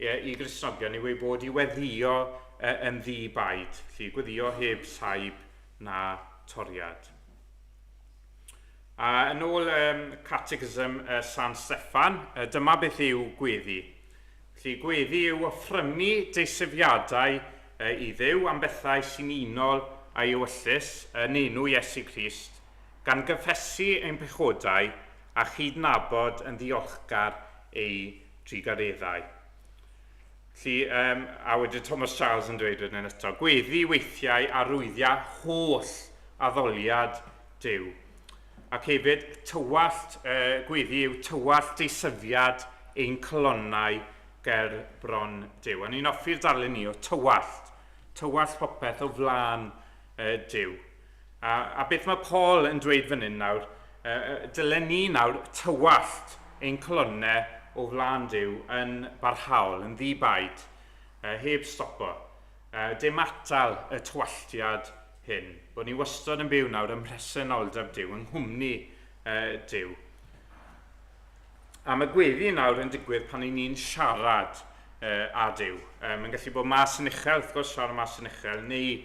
i Gristnogion yw ei bod i weddïo yn ddi-baid, felly gweddïo heb saib na toriad. A yn ôl Catechism San Steffan, dyma beth yw gweddi. Felly gweddi yw offrymu deisyfiadau i Dduw am bethau sy'n unol â'i ewyllys yn enw Iesu Grist, gan gyffesu ein pechodau a chydnabod yn ddiolchgar ei drugareddau. Felly, a wedyn Thomas Charles yn dweud wedyn eto, gweddi weithiau arwyddia holl addoliad Duw. Ac hefyd, tywallt, gweddi yw tywallt deisyfiad ein calonnau ger bron Duw. A ni'n hoffi'r darlun ni o tywallt, tywallt popeth o flaen Duw. A beth mae Paul yn dweud fan hyn nawr, dylen ni nawr tywallt ein calonnau o flaen Duw yn barhaol, yn ddi-baid, heb stopo. Dim atal y tywalltiad hyn. Bod ni wastad yn byw nawr ym mhresenoldeb Duw, yng nghwmni Duw. A mae gweddi nawr yn digwydd pan y'n ni'n siarad â Duw. Mae'n gallu bod mas yn uchel, wrth gwrs, siarad mas yn uchel, neu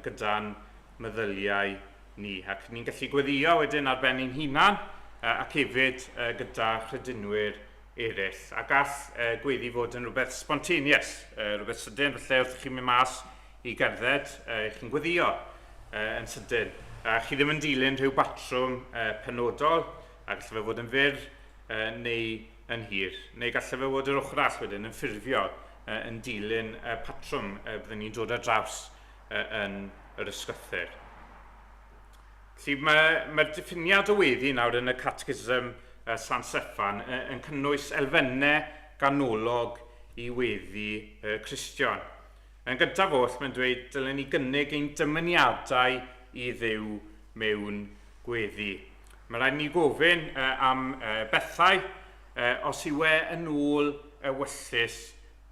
gyda'n meddyliau ni. Ac ni'n gallu gweddio wedyn ar ben ein hunan, ac hefyd gyda chredinwyr eraill. A gall gweddi fod yn rhywbeth spontaneous, rhywbeth sydyn, falle wrth i chi mynd mas i gerdded, chi'n gweddio yn sydyn. A chi ddim yn dilyn rhyw batrwm penodol, a gallai fe fod yn fyr neu yn hir. Neu gallai fe fod yr ochr arall wedyn yn ffurfiol, yn dilyn patrwm byddwn ni'n dod ar draws yn yr ysgrythur. Felly mae'r diffiniad o weddi nawr yn y Catechism San Steffan yn cynnwys elfennau ganolog i weddi Cristion. Yn gyntaf oll, mae'n dweud dylen ni gynnig ein dymuniadau i Dduw mewn gweddi. Mae rhaid ni gofyn am bethau os yw e yn ôl ewyllys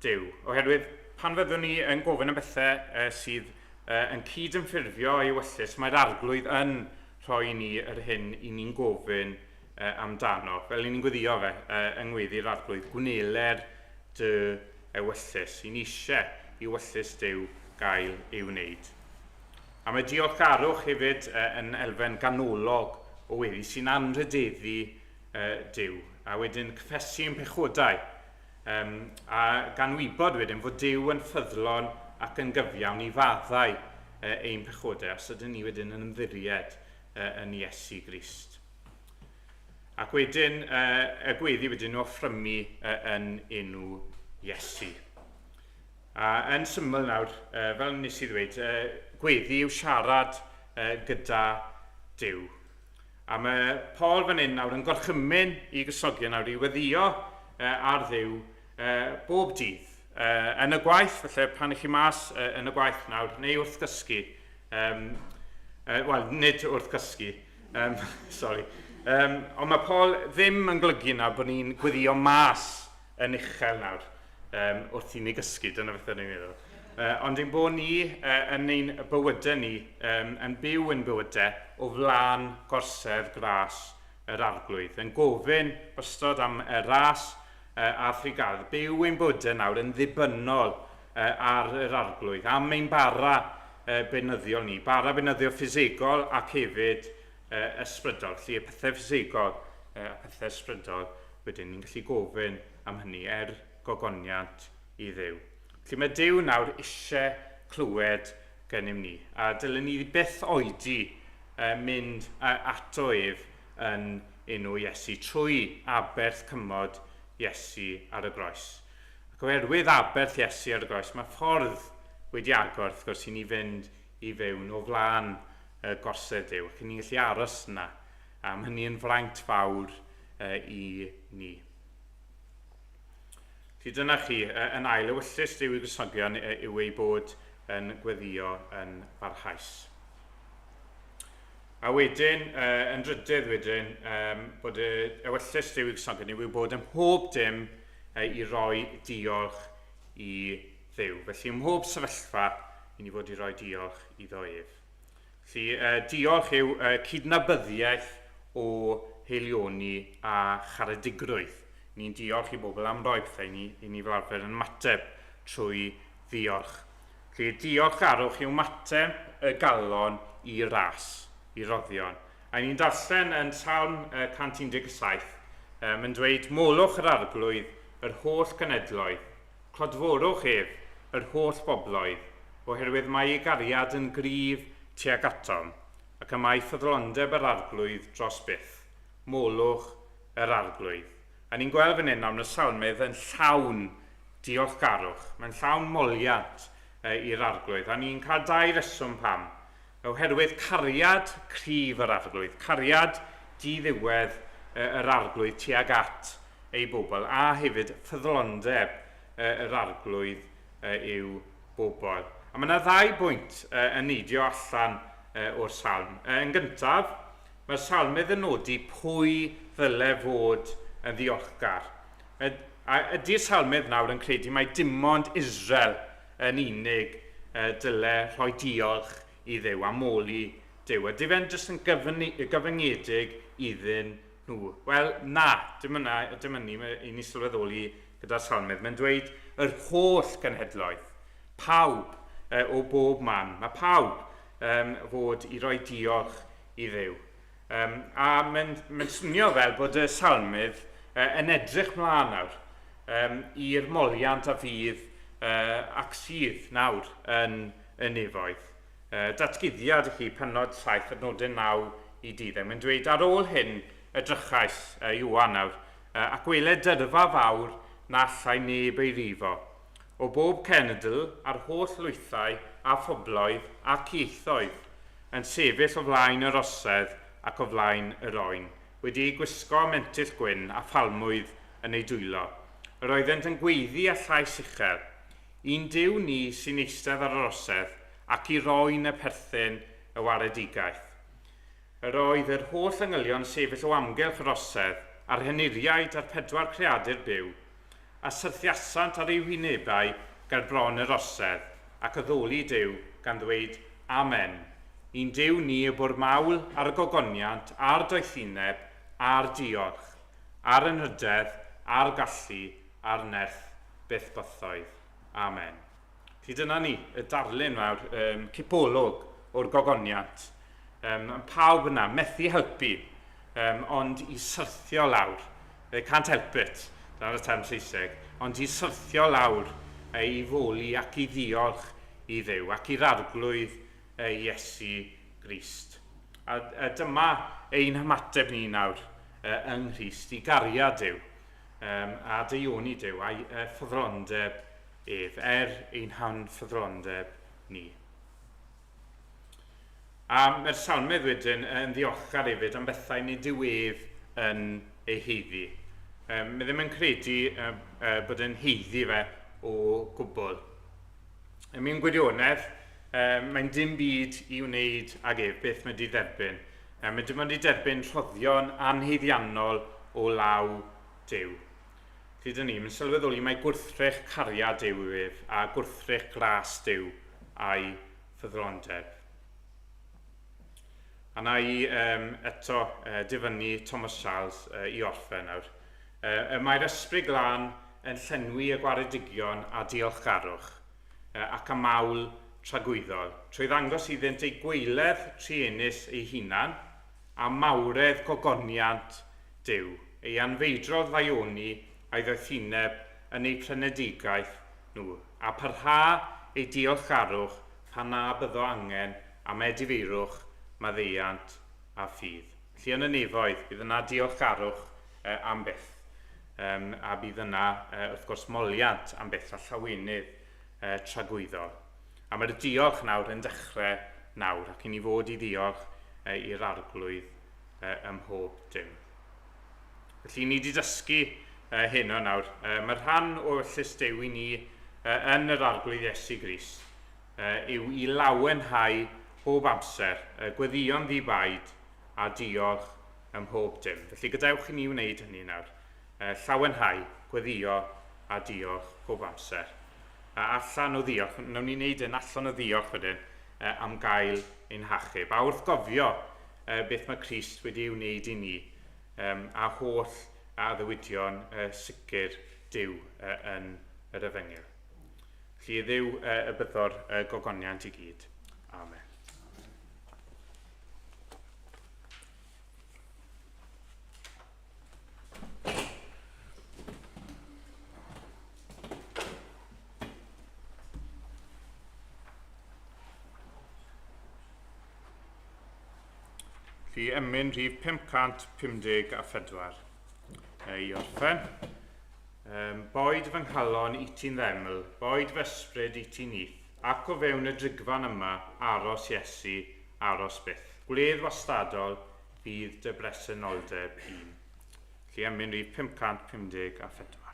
Duw. Oherwydd pan fyddwn ni yn gofyn am bethau sydd yn cyd-ymffurfio ei ewyllys, mae'r Arglwydd yn rhoi i ni yr hyn i ni'n gofyn amdano. Fel i ni'n gweddio fe yng ngweddi'r Arglwydd, gwneler dy ewyllys. I ni eisiau i ewyllys Duw gael ei wneud. A mae diolchgarwch hefyd yn elfen ganolog o weddi sy'n anrhydeddu Duw, a wedyn cyffesu ein pechodau, a gan wybod wedyn fod Duw yn ffyddlon ac yn gyfiawn i faddau ein pechodau os ydyn ni wedyn yn ymddiried yn Iesu Grist. Ac wedyn, y gweddi wedyn o offrymu yn enw Iesu. A yn syml nawr, fel nes i ddweud, gweddi yw siarad gyda Duw. A mae Paul fan hyn nawr yn gorchymyn i Gristnogion nawr i weddio ar Dduw bob dydd. Yn y gwaith, felly pan ych chi mas yn y gwaith nawr, neu wrth gysgu, wel, nid wrth gysgu, sorry. Ond mae Paul ddim yn golygu nawr bod ni'n gweddio mas yn uchel nawr wrth i ni gysgu, dyna beth o'n i'n meddwl. Ond ein bod ni yn ein bywydau ni, yn byw ein bywydau o flaen gorsedd gras yr Arglwydd, yn gofyn wastad am y ras a thrugaredd, byw ein bywydau nawr yn ddibynnol ar yr Arglwydd, am ein bara beunyddiol ni, bara beunyddiol ffisegol ac hefyd ysbrydol, felly y pethau ffisegol a pethau ysbrydol wedyn ni'n gallu gofyn am hynny er gogoniant i Dduw. Felly mae Duw nawr eisiau clywed gennym ni, a dylen ni byth oedi mynd ato ef yn enw Iesu trwy aberth cymod Iesu ar y groes. Ac oherwydd aberth Iesu ar y groes, mae ffordd wedi agor, wrth gwrs, i ni fynd i fewn o flaen y gorsedd Duw, ac ni'n gallu aros yna. A mae hynny yn fraint fawr i ni. Felly dyna chi, yn ail, ewyllys Duw i Gristnogion yw ei bod yn gweddio yn barhaus. A wedyn, yn drydydd wedyn, bod y ewyllys Duw i Gristnogion yw ei bod ym mhob dim i roi diolch i Dduw. Felly ym mhob sefyllfa, i ni fod i roi diolch iddo ef. Felly, diolch yw cydnabyddiaeth o haelioni a charedigrwydd. Ni'n diolch i bobl am roi pethau i ni, i ni fel arfer yn ymateb trwy ddiolch. Felly, diolchgarwch yw ymateb y galon i ras, i roddion. A ni'n darllen yn Salm 117, mae'n dweud, Molwch yr Arglwydd, yr holl genedloedd, Clodforwch ef, yr holl bobloedd, oherwydd mae ei gariad yn gryf tuag atom, ac y mae ffyddlondeb yr Arglwydd dros byth. Molwch yr Arglwydd. A ni'n gweld fan hyn nawr, mae'r salmydd yn llawn diolchgarwch. Mae'n llawn moliant i'r Arglwydd. A ni'n cael dau reswm pam. Oherwydd cariad cryf yr Arglwydd, cariad diddiwedd yr Arglwydd tuag at ei bobl, a hefyd ffyddlondeb yr Arglwydd i'w bobl. A mae yna ddau bwynt yn neidio allan o'r salm. Yn gyntaf, mae'r salmydd yn nodi pwy ddyle fod yn ddiolchgar. A ydy'r salmydd nawr yn credu mai dim ond Israel yn unig dyle rhoi diolch i Dduw a moli Duw? Ydy fe'n jyst yn gyfyngedig iddyn nhw? Wel, na, dim yna, dim hynny i ni sylweddoli gyda'r salmydd. Mae'n dweud yr holl genhedloedd, pawb o bob man. Mae pawb um, fod i roi diolch i Dduw. Um, a mae'n mae swnio fel bod y salmydd yn edrych mlaen nawr um, i'r moliant a fydd ac sydd nawr yn y nefoedd. Datguddiad i chi, pennod 7, adnodau 9 i 12. Mae'n dweud, ar ôl hyn, edrychais, Ioan nawr, ac wele dyrfa fawr na allai neb ei rifo, o bob cenedl, a'r holl lwythau, a phobloedd, ac ieithoedd, yn sefyll o flaen yr orsedd ac o flaen yr oen, wedi eu gwisgo â mentyll gwyn a phalmwydd yn eu dwylo. Yr oeddent yn gweiddi â llais uchel, I'n Duw ni sy'n eistedd ar yr orsedd, ac i roi'n y perthyn y waredigaeth. Yr oedd yr holl angylion yn sefyll o amgylch yr orsedd, a'r henuriaid a'r pedwar creadur byw, a syrthiasant ar eu hwynebau ger bron yr orsedd, ac addoli Duw, gan ddweud, Amen. I'n Duw ni y bwrw mawl ar y gogoniant, a'r doethineb, a'r diolch, a'r anrhydedd, a'r gallu, a'r nerth byth bythoedd. Amen. Felly dyna ni, y darlun mawr, cipolwg o'r gogoniant. Pawb yna, methu helpu, ond i syrthio lawr. They can't help it, dyna'r term Saesneg, ond i syrthio lawr i foli ac i ddiolch i Dduw ac i'r Arglwydd Iesu Grist. A dyma ein hymateb ni nawr yng Nghrist i gariad Duw a daioni Duw a'i ffyddlondeb ef, er ein hanffyddlondeb ni. A mae'r salmydd wedyn yn ddiolchgar hefyd am bethau nid yw ef yn ei heiddi. Mae ddim yn credu bod yn heiddi fe o gwbl. Mewn gwirionedd, mae'n dim byd i wneud ag ef, beth mae di dderbyn. Mae dim ond i derbyn rhoddion anhaeddiannol o law Duw. Felly dyn ni'n sylweddoli mai gwrthrych cariad Duw yw ef, a gwrthrych gras Duw a'i ffyddlondeb. A na i eto dyfynnu Thomas Charles i orffen nawr. Y mae'r Ysbryd Glân yn llenwi y gwaredigion â diolchgarwch ac â mawl tragwyddol, trwy ddangos iddynt eu gwaeledd truenus eu hunan a mawredd gogoniant Duw, ei anfeidrol ddaioni a'i ddoethineb yn eu prynedigaeth nhw, a pharha eu diolchgarwch pan na byddo angen am edifeirwch, maddeuant a ffydd. Felly yn y nefoedd, bydd yna diolchgarwch am byth. A bydd yna, wrth gwrs, moliant am byth a llawenydd tragwyddol. A mae'r diolch nawr yn dechrau nawr, ac i ni fod i ddiolch i'r Arglwydd ym mhob dim. Felly ni wedi dysgu heno nawr. Mae rhan o ewyllys Duw i ni yn yr Arglwydd Iesu Grist yw i lawenhau bob amser, gweddïo'n ddi-baid a diolch ym mhob dim. Felly gadewch i ni wneud hynny nawr. Llawenhau, gweddïo a diolch pob amser. A allan o ddiolch, wnawn ni wneud hyn allan o ddiolch wedyn am gael ein hachub. A wrth gofio beth mae Crist wedi ei wneud i ni, a holl addewidion sicr Duw yn yr Efengyl. Felly i Dduw y byddo'r gogoniant i gyd. Amen. Felly, emyn rhif 554 i orffen. Boed fy nghalon i ti'n ddeml, boed fy ysbryd i ti'n nyth, ac o fewn y drigfan yma, aros Iesu, aros byth. Gwledd wastadol fydd dy bresenoldeb i'm. Felly, emyn rhif 554.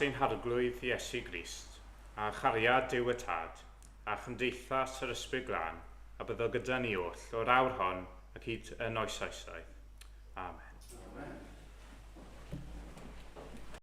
ein Harglwydd Iesu Grist, a chariad Duw y Tad, a chymdeithas yr Ysbryd Glân, a byddo gyda ni oll o'r awr hon ac hyd yn oes oesoedd. Amen.